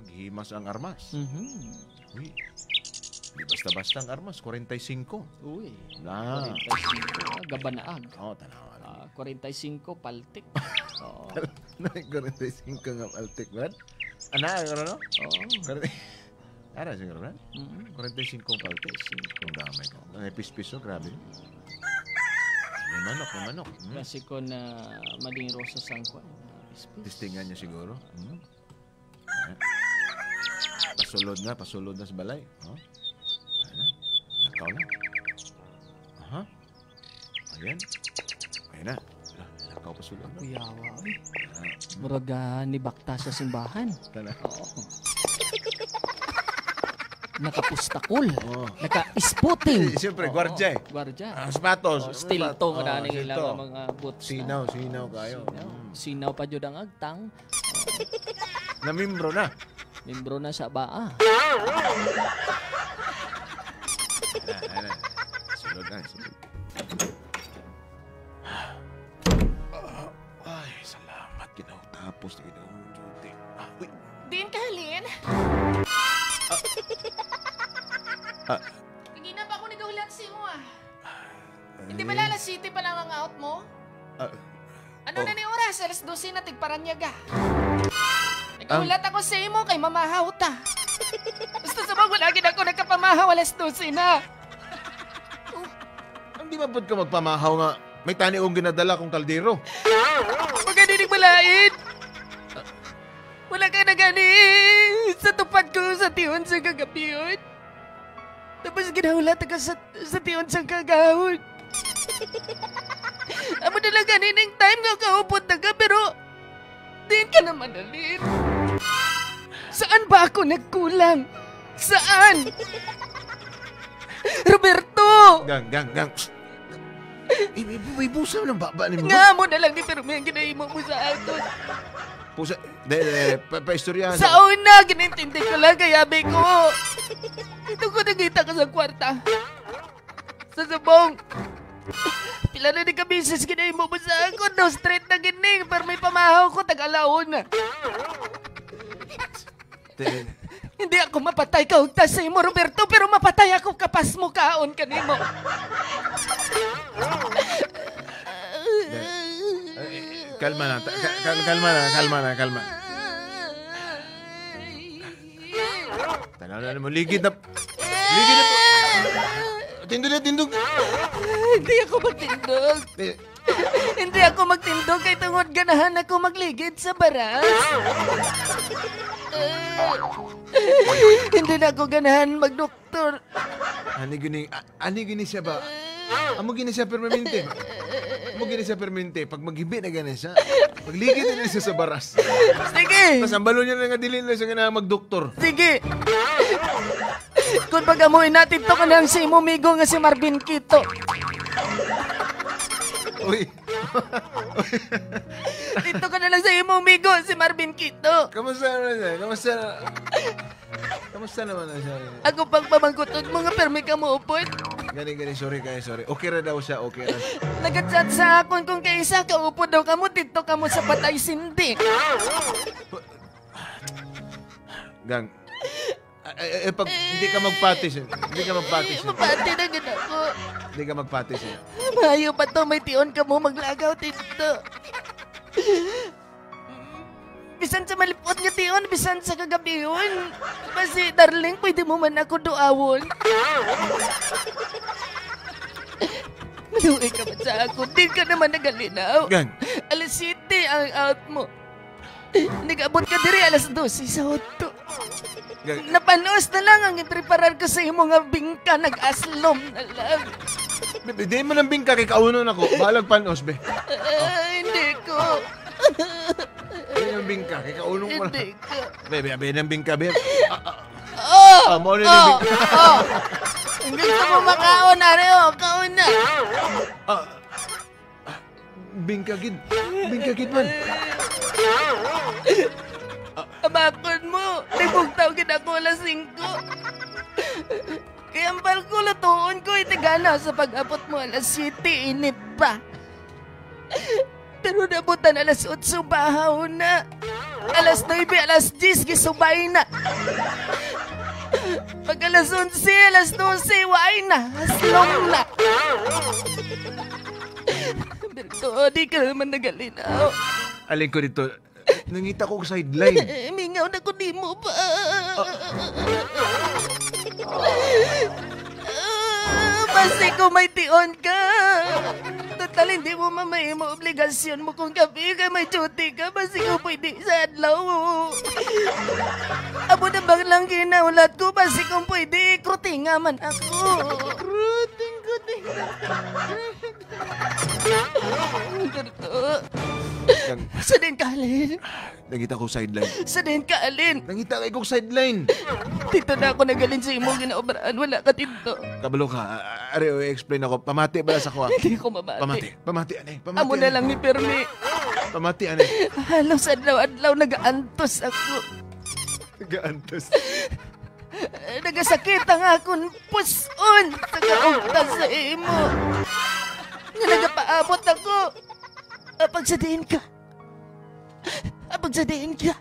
Ghimas ang armas. Uy. Di basta-basta ang armas, 45. Uy. Na. 45. Gabanaag. Oh, tanawa lang. 45 paltik. Oo. 45 nga paltik, Brad. Ana, ano no? Oo. Ara siguro, Brad? 45 paltik. 45. Ang dami ko. May pispiso, grabe. May manok, may manok. Kasi ko na Mading Rosa Sangkwan. Pispis. Testingan niya siguro. Ayan. Pasulod na sa balay. Oh. Ayan na. Lakaw na. Aha. Ayan. Ayan na. Lakaw pasulod na. Kuyawa. Murag ni bakta sa simbahan. Tala. Oo. Nakapustakol. Oh. Naka-isputing. Eh, siyempre, gwardya eh. Gwardya. Ah, sapatos. Oh, steel to Oh, nga na steel ilang to. mga boots. Sinaw, sinaw kayo. Sinaw. Sinaw pa jud ang agtang. Namimbro na. Membro na sa baa. Ayan na, ayan na. Sulod na, sulod. Ay, salamat. Ginaw tapos na ginaw duty. Ah, uy. Din ka, Halin? Ah. Kagina pa ako nagahulat si mo ah. Hindi ba lala city pa lang ang out mo? Ano Oh. na ni oras? Alas 12 na tigparanyaga. Nagahulat ako sa imo kay mamahaw ta. Basta sa mga wala gid ako nagkapamahaw alas 12 na. Hindi ba pud ka magpamahaw nga? May tani kong ginadala kong kaldero. Magani balain. Wala ka na gani sa tupad ko sa tihon sa kagabiyon. Tapos ginahulat ka sa tihon sa kagahon. Amo na lang ganin time nga kaupot na ka pero din ka naman alin. Saan ba ako nagkulang? Saan? Roberto! Gang, gang, gang. Eh, may busa ng baba ni mo. Nga mo na lang ni pero may ginahimo mo sa akon. Pusa, de, de, pa-istoryahan. Sa una, ginintindi ko lang kaya abi ko. Ito ko nakita ka sa kwarta. Sa sabong. Pila na ni ka misis ginahimo mo sa akon. No, straight na gining. Pero may pamahaw ko, tag-alaon na. De, Hindi ako mapatay kaugta sa imo, Roberto, pero mapatay ako kapas mo kaon kanimo. Eh, kalma na, kalma na, kalma na, kalma. Tanaw na mo, ligid na. Ligid na po. Tindog na, tindog. Hindi ako magtindog. Eh, Hindi ako magtindog kay tungod ganahan ako magligid sa baras. Hindi na ako ganahan magdoktor. Ani gini siya ba? Amo gini siya permanente. Amo gini siya permanente. Pag maghibi na gani siya, magligid na siya sa baras. Sige! Tapos ang balon niya na nga dili na siya ganahan magdoktor. Sige! Kung pag-amuin natin to kanang si Mumigo nga si Marvin Quito. Uy, Dito ka na lang sa imo migo si Marvin Quito. Kamusta naman siya? Kamusta na? Kamusta naman na siya? Ako pang pamangkutot mo nga permi ka mo upod. Gani, gani, sorry kayo, sorry. Okay ra daw siya, okay ra. Nagchat sa akon kung kaysa kaupod daw kamo dito kamo sa patay sindi. Gang, eh, pag hindi ka magpatis, eh. Hindi ka magpatis. Eh. Mapati na gid ako. Hindi ka magpatis. Eh. Mayo pa to, may tion ka mo maglagaw dito. Bisan sa malipot nga tion, bisan sa kagabihon. Basi, darling, pwede mo man ako duawon. Maluwi ka man sa ako. Di ka naman nagalinaw. Gang, Alas 7 ang out mo. Nag-abot ka diri alas 12 sa 8. Gang. Napanos na lang ang ipreparar ko sa imo nga bingka, nag-aslom na lang. Be, di mo nang bingka kay kaunon ako. Balag panos, be. Ah, hindi ko. Di nang bingka kay kaunon ko lang. Hindi ko. Be, be, be, nang bingka, be. Oh! Ah, mo na Oh! bingka. Oh! Ang gusto mo makaon, are, oh, kaon na. Ah, ah, bingka gid. Bingka gid man. Abakon mo. Nagbugtaw gid ako alas 5. Kaya ang barko lutuon ko itigana sa pag-abot mo alas 7, init pa. Pero nabutan alas 8, bahaw na. Alas 9, alas 10, gisubay na. Pag alas 11, alas 12, waay na. Aslong na. Berto, di ka naman nagalinaw. Alin ko dito, nangita ko sideline. Mingaw na ko di mo pa. Basta kung may tion ka. Total, hindi mo mamay mo obligasyon mo kung gabi ka, may duty ka. Basta kung pwede sa adlaw. Abo na bang lang ginaulat ko? Basta kung pwede, krutinga man ako. Kruting, kruting. Sa din ka, Alin. Nangita ko sideline. Sa din ka, Alin. Nangita kay kong sideline. Dito na ako nagalin sa imong ginaubraan. Wala ka dito. Kabalo ka. Are, explain ako. Pamati ba sa kuha? Hindi ko mamati. Pamati. Pamati, ane. Pamati, Amo na lang ni Permi. Pamati, ane. Halos adlaw-adlaw nagaantos ako. Nagaantos? Nagasakit ang akong puson sa kaugtas sa imo. Nga nagapaabot ako. Apag sa diin ka. Apag sa diin ka.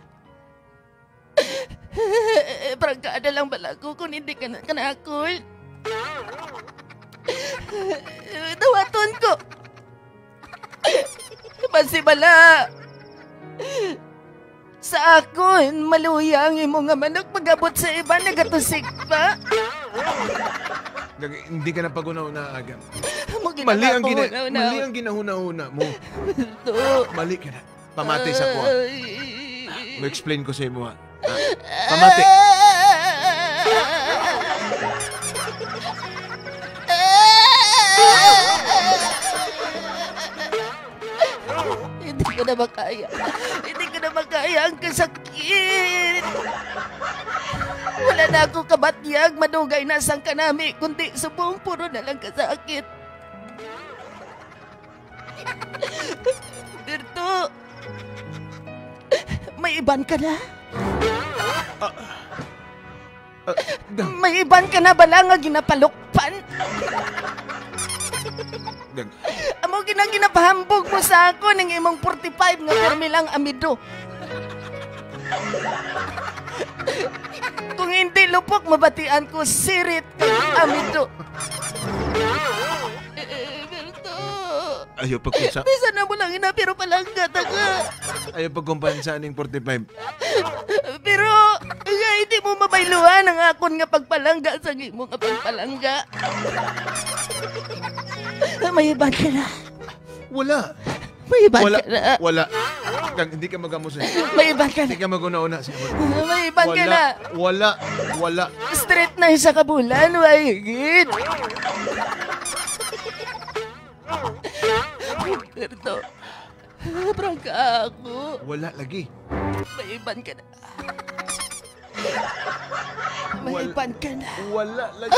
Prangkada lang bala ko kung hindi ka na kanakol. Dawaton ko. Basi bala. Sa akon, maluya ang imo nga manok pag-abot sa iba, nagatusik pa. Hindi ka na pag-una-una agad. Mali ang, mali ang ginahuna-una mo. Mali ka na. Pamati sa kuha. Mo-explain ko sa imo ha. Pamati. Hindi ko na makaya. Hindi ko na makaya ang kasakit. Wala na ako kabatyag. Madugay na sang kanami. Kundi subong puro na lang kasakit. Berto, may iban ka na? May iban ka na bala nga ginapalukpan? Amo ginang ginapahambog mo sa ako ng imong 45 nga permi lang amido. Kung hindi lupok, mabatian ko sirit kang amido. Berto. Ayaw pagkumsa. Bisa na mo lang ina, pero palangga ta ka. Ayaw pagkumpansa ning 45. Pero hindi mo mabayluhan ang akon nga pagpalangga sa imo nga pagpalangga. May iban ka na. Wala. May iban wala, ka na. Wala. Gang, hindi ka magamos eh. May iban ka na. Hindi ka maguna-una. May iban ka na. Wala. Wala. Straight na isa ka bulan, waigit. Berto, prangka ako. Wala lagi. May iban ka na. May iban ka na. Wala lagi.